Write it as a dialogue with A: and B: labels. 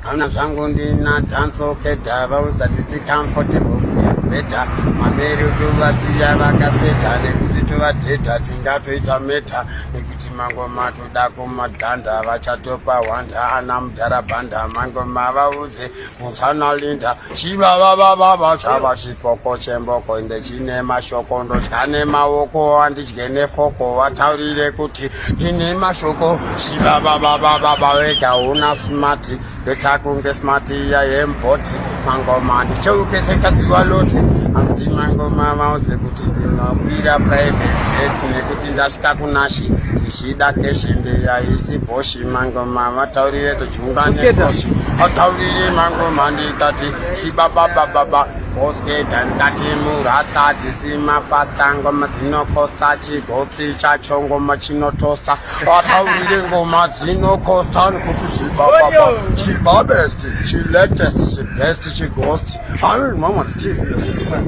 A: Kana zvangu ndina dhanso kedha vaudza tisi comfortable beta mameri tovasiya vakaseta nekuti tovadhedha tingatoita meta nekuti mangoma toda kumadhanda vachatopa hwanda ana mudhara bhanda mangoma vaudze mutsana linda chivavavavava chava chipoko chemboko ende chine mashoko ndodya nemaoko andidye nefoko vataurire kuti ndine mashoko chivavavavava wega una smart kuita kunge smart iya yemboti mangoma ndicheuke sekadziwa loti asi mangoma vaudze kuti ndinokwira private jet nekuti ndasvika kunashi ndichida keshi ndeyaisi boshi mangoma vataurire tojunga nekoshi ataurire mangoma ndikati chibababababa Bosketa ndati murata tisima pasta ngoma dzinokosta chigotsi chacho ngoma chinotosta vataurire ngoma dzinokosta nekuti chibababa chibabest chilatest chibest chighost. I mean, mama, TV.